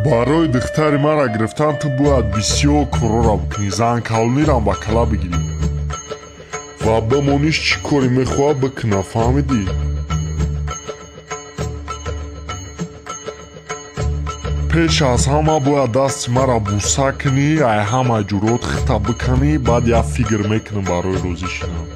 Барои духтари мара гирифтан ту бояд бисёр корора бикунӣ, занкалонирам ба кала бигирӣ. Ва бимониш чӣ коре мехоҳад бикуна, фаҳмидӣ? Пеш аз ҳама бояд дасти мара буса кунӣ, ай ҳама ҷуръот хита биканӣ, баъд як фикр мекунам барои розӣ шудан.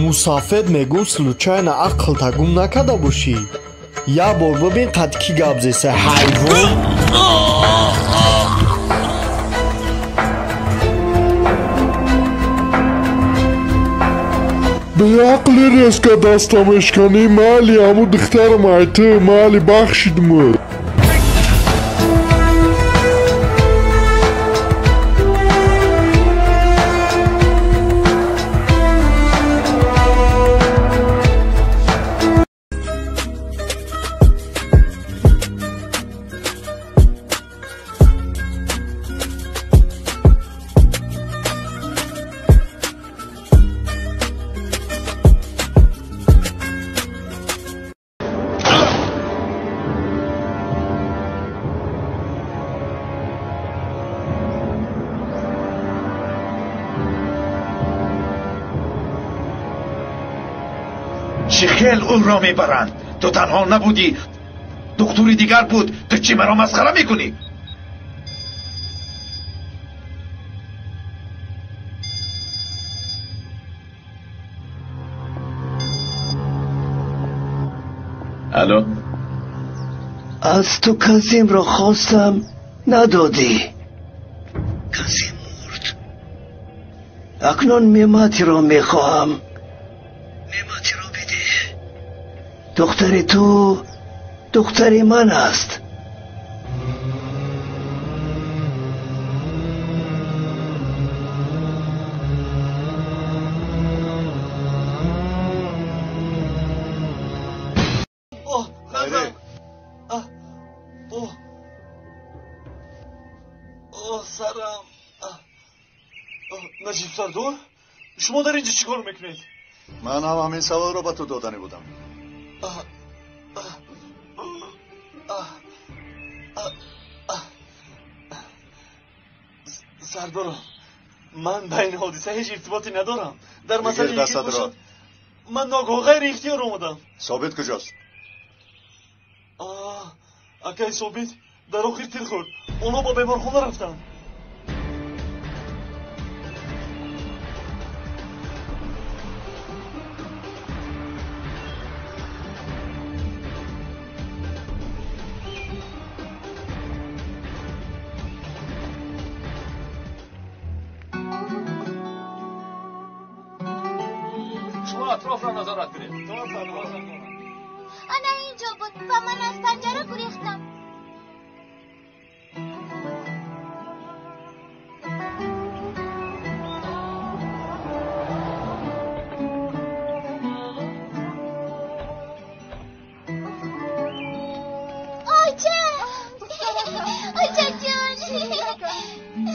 Мусафед мегӯ случайно ақлта гум накарда бошӣ. Як бор бибин қад кӣ гап зеса, ҳайвон. Беақли резка даста мешканӣ, майли ҳаму духтарам ай ту, майли бахшидму. Чӣ хел ӯро мебаранд? Ту танҳо набудӣ, духтури дигар буд. Ту чӣ маро масхара мекунӣ? Алло, аз ту Казимро хостам, надодӣ. Казим мурд. Акнун Мематиро мехоҳам. Мематиро бидеҳ. Духтари ту духтари ман аст. Сарам. Наҷиб сардор, шумо дар инҷо чӣ кор мекунед? Ман ҳам ҳамин саволро ба ту доданӣ будам. Сардорам, ман ба ин ҳодиса ҳеҷ иртиботе надорам. Дар масъалаи дастатро. Ман ногоҳ ғайриихтиёр омадам. Собит куҷост? Акай Собит дар охир тир хӯрд. Онҳо ба беморхона рафтанд. Шумо атрофро назорат кунед. Ана инҷо буд ва ман аз панҷара гурехтам. Оча! Очаҷон!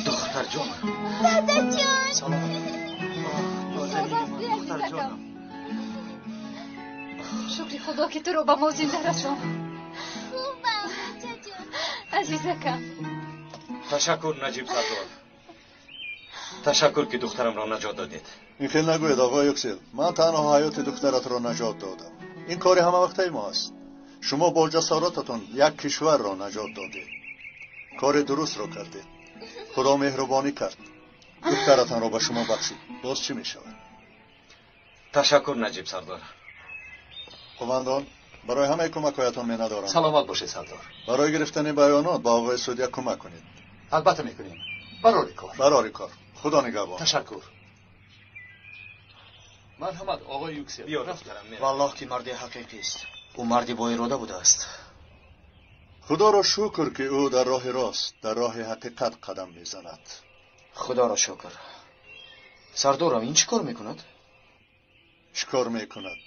Духтарҷон! Дадаҷон! Салом. Духтарҷонам. Шукри Худо ки туро ба мо зинда расонд. Хубам, очаҷон. Азизакам. Ташаккур, Наҷиб сардор. Ташаккур ки духтарамро наҷот додед. Ин хел нагӯед, оғои Юксел. Ман танҳо ҳаёти духтаратро наҷот додам. Ин кори ҳамавақтаи мо аст. Шумо бо ҷасорататон як кишварро наҷот додед. Кори дурустро кардед. Худо меҳрубонӣ кард. Духтаратонро ба шумо бахшид. Боз чӣ мешавад? Ташаккур, Наҷиб сардор. Қумандон, барои ҳамаи кӯмакҳоятон менадорам. Саломат бошед, сардор. Барои гирифтани баёнот ба оғои судя кӯмак кунед. Албатта мекунем. Барори кор. Барори кор. Худо нигаҳбон. Ташаккур. Марҳамат, оғои Юксел. Биё, духтарам. Валлоҳ ки марди ҳақиқист. Ӯ марди боирода будааст. Худоро шукр ки ӯ дар роҳи рост, дар роҳи ҳақиқат қадам мезанад. Худоро шукр. Сардорам, ин чӣ кор мекунад? Чӣ кор мекунад?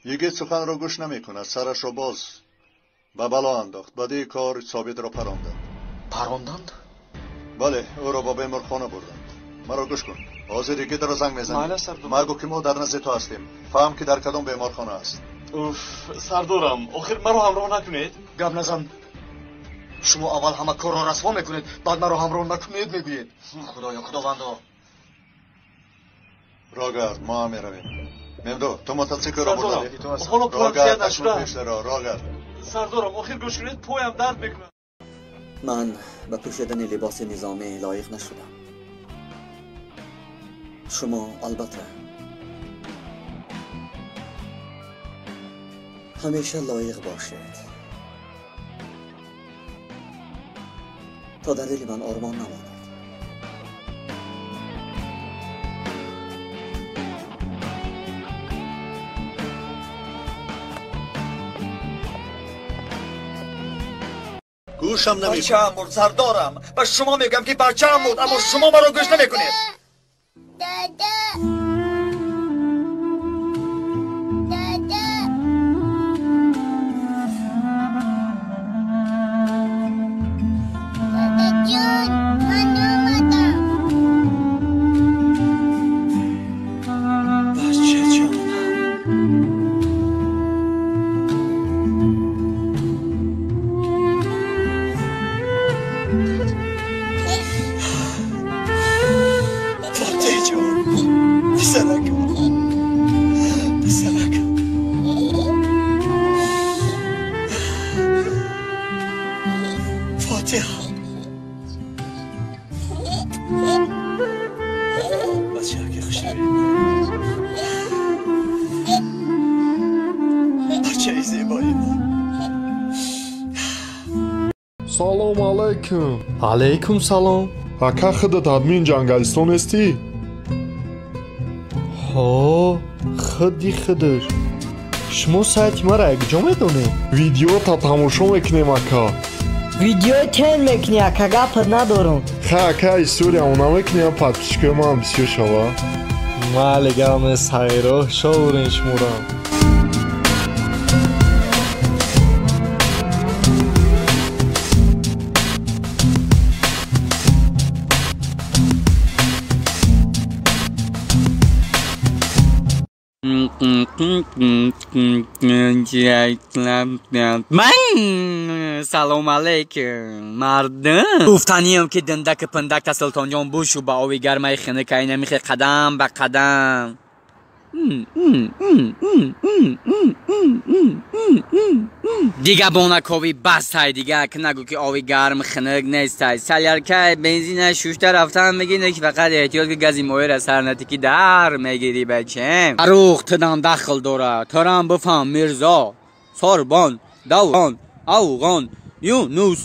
Йигит суханро гӯш намекунад, сарашро боз ба бало андохт. Баъди кор Собитро паронданд. Паронданд? Бале, ӯро ба беморхона бурданд. Маро гӯш кун. Ҳозир йигитро занг мезанӣ. Магӯ ки мо дар назди ту ҳастем. Фаҳм ки дар кадом беморхона аст. Уф, сардорам, охир маро ҳамроҳ накунед. Гап назан. Шумо аввал ҳама корро расво мекунед, баъд маро ҳамроҳ накунед мегӯед. Худоё, худовандо. Рогард, мо ҳам меравем. Мемдо, ту мотоциклро бурдадӣ? Ҳоло поям зиёд нашуда. Рогард. Сардорам, охир гӯш кунед, поям дард мекунад. Ман ба пӯшидани либоси низомӣ лоиқ нашудам. Шумо албатта ҳамеша лоиқ бошед, то дар дили ман ормон намонад. Гӯшам намекунад. Бачаам мурд, сардорам. Ба шумо мегӯям ки бачаам мурд, аммо шумо маро гӯш намекунед. Дада. Дада. Дада ҷон, ман омадам. Бача ҷонам. Писаракам. Фотиҳа. Бачаки хушрӯй. Бачаи зебои ман. Салом алайкум. Алайкум салом. Ака, худат админ ҷангалистон ҳастӣ? Ҳо, худи худаш. Шумо сайти маро якҷо медонед? Видеота тамошо мекунем, ака. Видео тен мекунӣ, ака, гапат надорам. Ха, ака, историямо намекунем, подписчикои ман бисёр шава. Майли, гап нест, ҳайро, шовурен шуморам. Ман салом алейкум, мардум. Гуфтаниям ки диндаки пиндакта Султонҷон бушу ба оби гармаи хинукаи намихе қадам ба қадам. Дига бонакови бастай, дига ки нагӯ ки оби гарм хинук нестай. Саляркай бензина шушта рафтан мегӣ, ки фақат эҳтиёт ки гази моира сар натӣ ки дар мегирӣ бачем. Фарух тидам дахл дора, торам бифаҳм Мирзо, Сорбон, Даврон, Афғон, Юнус,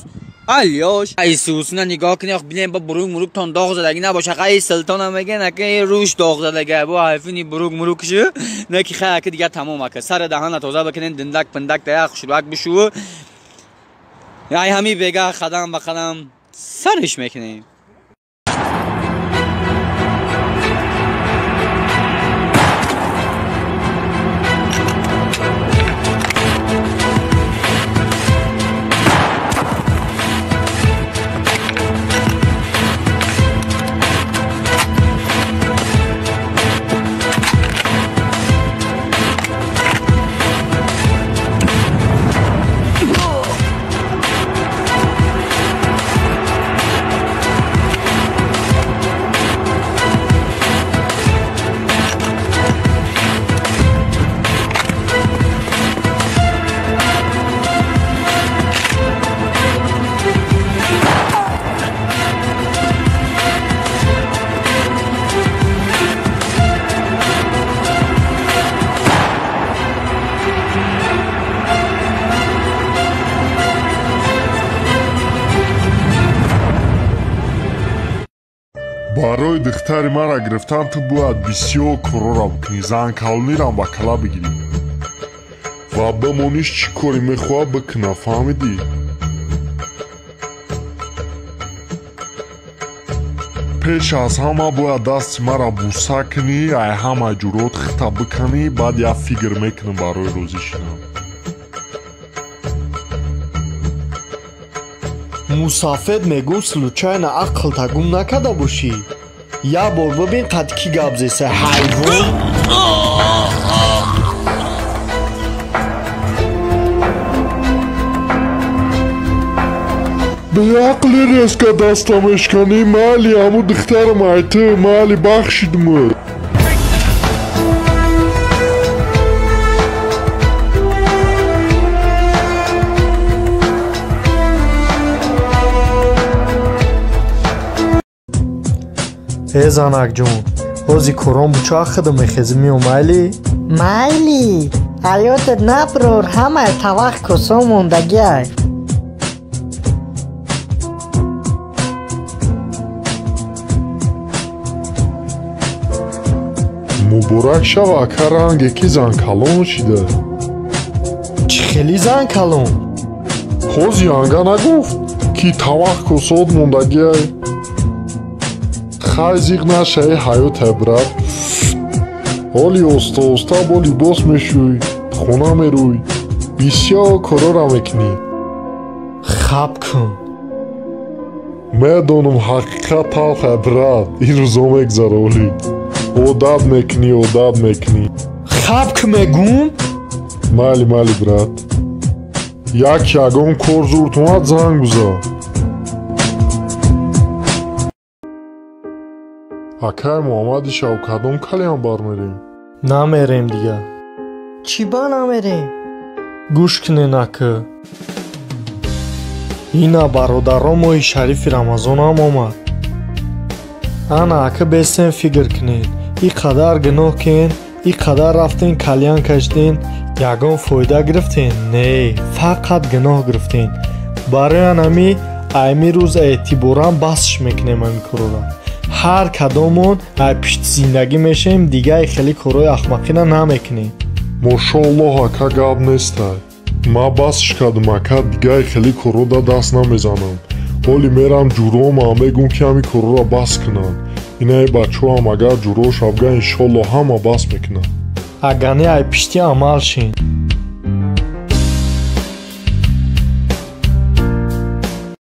Алёш. Исусна нигоҳ кунӣ, ох бинем ба бурук муруктон доғ задагӣ набоша. Қай султонам мегӯян, ака рӯш доғ задага, бо ҳайфини бурук мурукшу не ки хай ака дигар тамом ака. Сари даҳана тоза бикунен, диндак пиндак дая хушрӯак бишӯ. Ай ҳами бега қадам ба қадам сариш мекунем. Барои духтари маро гирифтан ту бояд бисёр корҳоро бикунӣ, занкалонирам ба кала бигирӣ ва бимониш чӣ коре мехоҳад бикуна, фаҳмидӣ? Пеш аз ҳама бояд дасти маро буса кунӣ, ай ҳама ҷуръот хита биканӣ, баъд як фикр мекунам барои розӣ шудан. Мусафед мегӯ случайно ақлта гум накарда бошӣ. Як бор бибин қад кӣ гап зеса, ҳайвон. Беақли резка даста мешканӣ, майли ҳаму духтарам ай ту, майли бахшидмуд. Э занакҷон, ҳози корон бучоқ худам мехезӣ мео майли? Майли, ҳаётат наброр, ҳамаи тавақ косо мондагиай. Муборак шава, ака, ранге ки зан калон шида. Чӣ хели зан калон? Ҳози янга нагуфт, ки тавақ косод мондагиай. Хай зиқ нашаи ҳаётай, брат. Ҳоли оста-оста бо либос мешӯй, хона мерӯй, бисёр корора мекунӣ. Хаб кун. Медонам ҳақиқат талхай, брат, ин рӯзо мегзара оли. Одат мекунӣ, одат мекунӣ. Хаб ку мегум? Майли, майли, брат. Як ягон кор зурд омад, занг бизан. Акай Муҳаммади шав кадом калиам бармерем? Намерем дига. Чӣ ба намерем? Гӯш кунен ака. Ина бародаро моҳи шарифи Рамазонам омад. Ана ака бесен фикр кунед. И қадар гуноҳ кен, и қадар рафтен кальян кашиден, ягон фоида гирифтен? Не, фақат гуноҳ гирифтен. Барои анами айми рӯз эътиборан басш мекунем ҳамин корора. Ҳар кадомон ай пишти зиндагӣ мешавем, дигаи хеле корҳои ахмақина намекунем. Мошоаллоҳ ака, гап нестай. Ман басш кардам ака, дигаи хеле корҳо да даст намезанам. Ҳоли мерам ҷуромам, мегӯм ки ҳамин корҳоро бас кунанд. Инаи бачаҳоам агар ҷурош абга, иншоаллоҳ ҳама бас мекунанд. Агар не ай пишти амал шин.